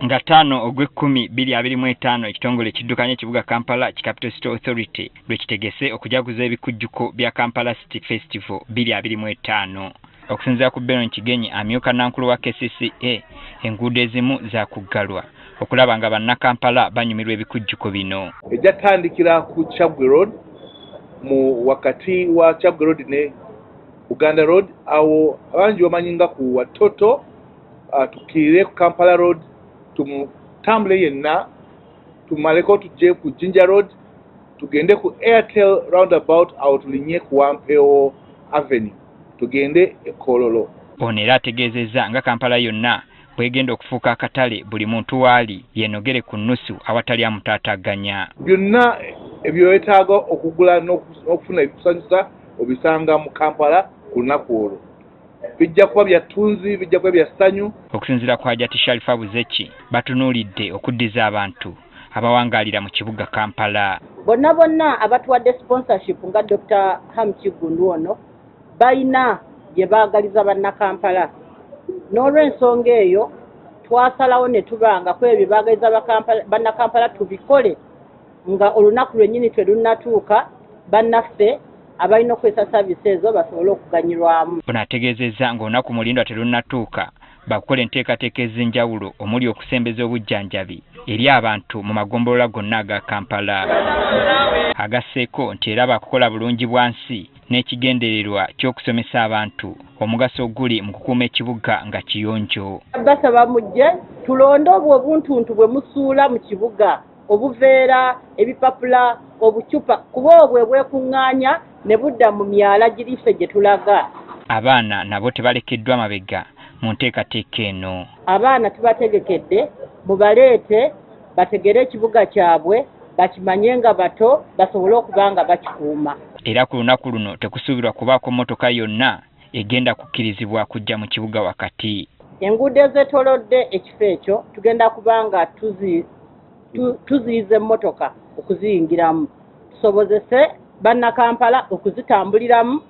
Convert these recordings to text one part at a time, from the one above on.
Nga 5 ogw'ekumi 2025, ekitongole ekiddukanya ekibuga Kampala ki Capital City Authority lwe kitegese okujaguza ebikujjuko bya Kampala City Festival 2025. Okusinziira ku Benon Kigenyi, amyuka nankulu wa KCCA, enguudo ezimu zaakuggalwa okulaba nga bannakampala banyumirwa ebikujjuko bino. Ejja tandikira ku Kyaggwe Road, mu wakati wa Kyaggwe Road ne Buganda Road, awo abangi bamanyi nga ku Watoto, tukkirire ku Kampala Road, tumutambule yenna tumaleko tujje ku Jinja Road, tugende ku Airtel roundabout, awo tulinye ku Wampeewo Avenue, tugende e Kololo. Ono era ategeezezza nga Kampala yonna bw'egenda okufuuka akatale, buli muntu waali yeenogere ku nnusu awatali amutaataaganya. Byonna ebyetaaga okugula n'okufuna ebikusanyusa obisanga mu Kampala ku lunaku olwo. Bijja kuba bya ttunzi, bijja kuba bya ssanyu. Okusinziira ku Hajati Sharifa Buzeki, batunuulidde okuddiza abantu abawangaalira mu kibuga Kampala. Bonna bonna abatuwadde sponsorship nga Dr. Ham Kiggundu ono balina bye baagaliza bannakampala. N'olw'ensonga eyo twasalawo ne tubanga ku ebyo baagaliza bannakampala tubikole nga olunaku lwennyini terunnatuuka, bannaffe abalina okukozesa service ezo basobole okuganyulwamu. Ono ategeezezza ng'olunaku mulindwa terunnatuuka, bakukola enteekateeka ez'enjawulo omuli okusembeza obujjanjabi eri abantu mu magombolola gonna aga Kampala. Agasseeko nti era baakukola bulungi bwa nsi n'ekigendererwa ky'okusomesa abantu omugaso oguli mu kukuuma ekibuga nga kiyonjo. Basaba mujje tulonde obwo obuntuntu bwe musuula mu kibuga, obuveera, ebipapula, obucupa, kuba obwo bwekuŋŋaanya ne budda mu myala girife gye tulaga. Abaana nabo tebalekeddwa mabega mu nteekateeka eno. Abaana tubategekedde, mubaleete bategere ekibuga kyabwe, bakimanye nga bato, basobole okuba nga bakikuuma. Era ku lunaku luno tekusuubirwa kubaako mmotoka yonna egenda kukkirizibwa kujja mu kibuga wakati. Enguudo ezeetoolodde ekifo ekyo tugenda kuba nga tuziyiza emmotoka okuziyingiramu, tusobozese bannakampala okuzitambuliramu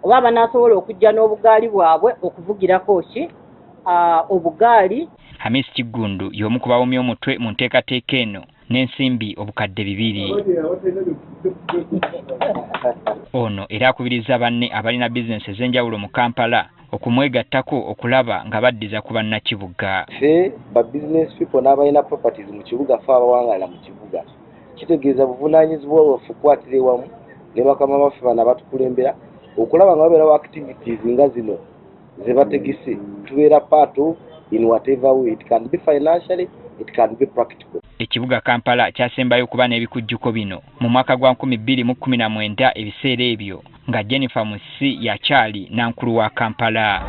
oba banaasobola okujja n'obugaali bwabwe okuvugirako ki obugaali. Hamis Kiggundu y'omu ku bawomya omutwe mu nteekateeka eno n'ensimbi 2000. Ono era akubiriza banne abalina bizinensi ez'enjawulo mu Kampala okumwegattako okulaba nga baddiza ku bannakibuga. Ffe ba business people n'abalina properties mu kibuga, ffe abawangalira mu kibuga, kitegeeza buvunaanyizibwa bwaffe okukwatira ewamu ne bakama baffe bano abatukulembera okulaba nga babeerawo activities nga zino ze bategese, tubeera part of in whatever way it can be, financially, it can be practical. Ekibuga Kampala kyasembayo okuba n'ebikujjuko bino mu mwaka gwa 2019, ebiseera ebyo nga Jennifer Musisi yakyali nankulu wa Kampala.